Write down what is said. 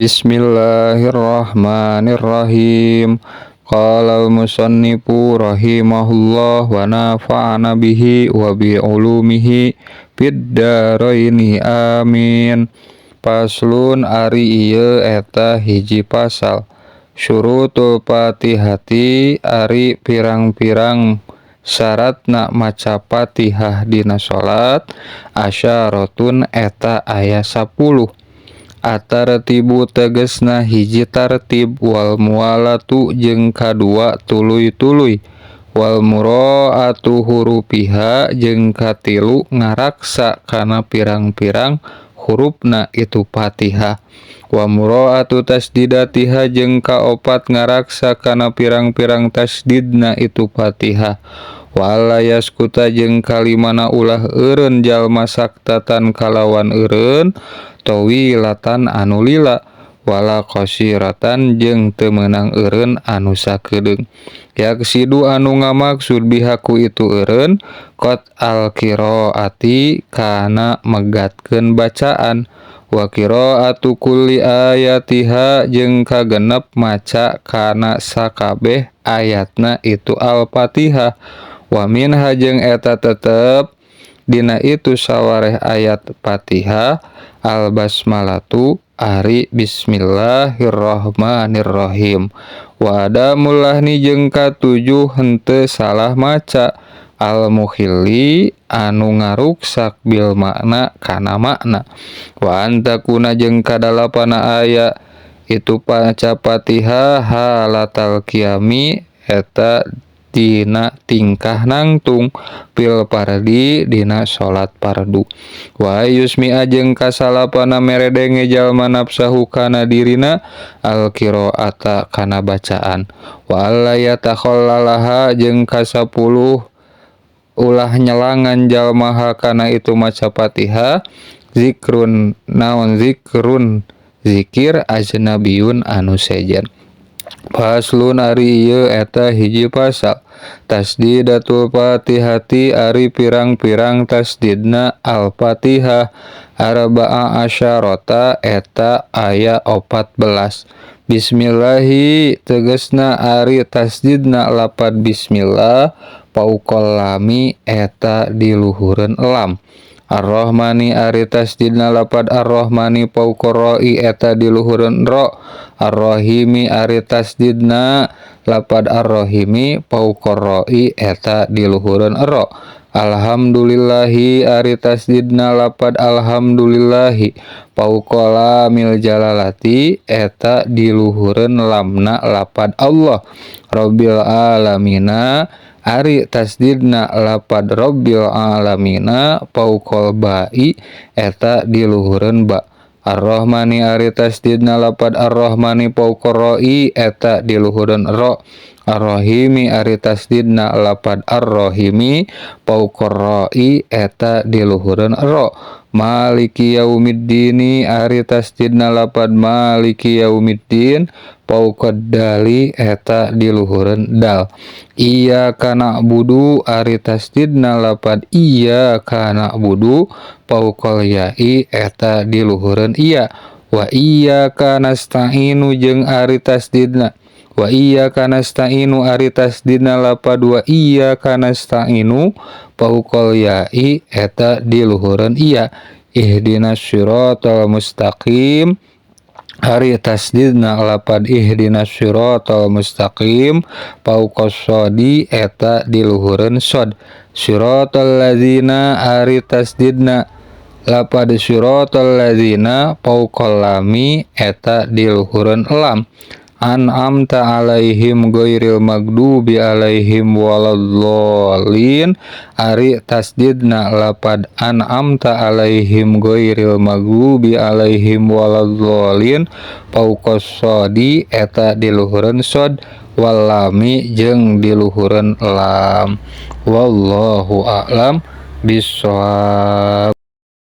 Bismillahirrahmanirrahim. Qala al-musannifu rahimahullah wa nafa'ana bihi wa bi ulumihi fid dharaini, amin. Faslun, ari ieu eta hiji pasal. Syurutul Fatihati, ari pirang-pirang syaratna maca Fatihah dina salat, asyaratun, eta aya 10. At-tartibu, tegesna hiji tartib, wal muwalatu, jeung kadua tuluy-tuluy, wal mura'atu hurufiha, jeung katilu ngaraksa kana pirang-pirang hurufna itu Fatihah, wa mura'atu tasdidatiha, jeung kaopat ngaraksa kana pirang-pirang tasdidna itu Fatihah, wa alla yaskuta, jeung kalimana ulah eureun jalma, saktatan, kalawan eureun, thowilatan, anu lila, wala qashiratan, jeung teu meunang eureun anu sakedeung, yaqsidu, anu ngamaksud, biha, ku itu eureun, qat'al qiraati, kana megatkeun bacaan, wa qiraatu kulli ayatiha, jeung kagenep maca kana sakabeh ayatna itu Al-Fatihah, wa minha, jeung eta tetep dina itu sawareh ayat Fatihah, al-basmalatu, ari bismillahirrahmanirrahim, wa adamul lahni, jeung katujuh henteu salah maca, al-mukhilli, anu ngaruksak, bil makna, kana makna, wa antakuna, jeung kadalapana aya itu maca Fatihah, halatal qiyami, eta dina tingkah nangtung, fil fardi, dina salat fardu, wa yusmi'a, jeung kasalapana mere denge jalma, nafsahu, kana dirina, al qiraata, kana bacaan, wa alla yatakhallalaha, jeung kasapuluh ulah nyelangan jalma, ha, kana itu maca Fatihah, zikrun, naon, zikrun, zikir, ajnabiyun, anu sejen. Faslun, ari ieu eta hiji pasal. Tasdidatul Fatihati, ari pirang-pirang tasdidna Al-Fatihah, arba'a asyarata, eta aya 14. Bismillahi, tegesna ari tasdidna lapad bismillah, fauqal lami, eta diluhureun lam. Ar-Rahmani, ari tasdidna lapad Ar-Rahmani, fauqa roi, eta diluhureun ro. Ar-Rahimi, ari tasdidna lapad Ar-Rahimi, fauqa roi, eta diluhureun ro. Alhamdulillahi, ari tasdidna lapad alhamdulillahi, fauqa lamil jalalati, eta diluhureun lamna lapad Allah. Rabbil alamina, ari tasdidna lapad Rabbil alamina, fauqal ba'i, eta diluhureun ba. Ar-Rahmani, ari tasdidna lapad Ar-Rahmani, fauqa roi, eta diluhureun ro. Ar-Rahimi, ari tasdidna lapad Ar-Rahimi, fauqa roi, eta diluhureun ro. Maliki yaumiddini, ari tasdidna lapad Maliki yaumiddin, fauqa dali, eta diluhureun dal. Iyyaka na'budu, ari tasdidna lapad iyyaka na'budu, fauqal ya'i, eta diluhureun iya. Wa iyyaka nasta'inu, jeung ari tasdidna wa iyyaka nasta'inu, ari tasdidna lapad wa iyyaka nasta'inu, fauqal ya'i, eta diluhureun iya. Ihdinas siratal mustaqim, ari tasdidna lapad ihdinas siratal mustaqim, fauqas shodi, eta diluhureun shod. Siratal ladzina, ari tasdidna lapad siratal ladzina, fauqal lami, eta diluhureun lam. An'amta alaihim ghairil maghdubi alaihim waladdallin, ari tasdidna lapad an'amta alaihim ghairil maghdubi alaihim waladdallin, fauqas shodi, eta diluhureun shod, wal lami, jeung diluhureun lam. Wallahu a'lam bissawab.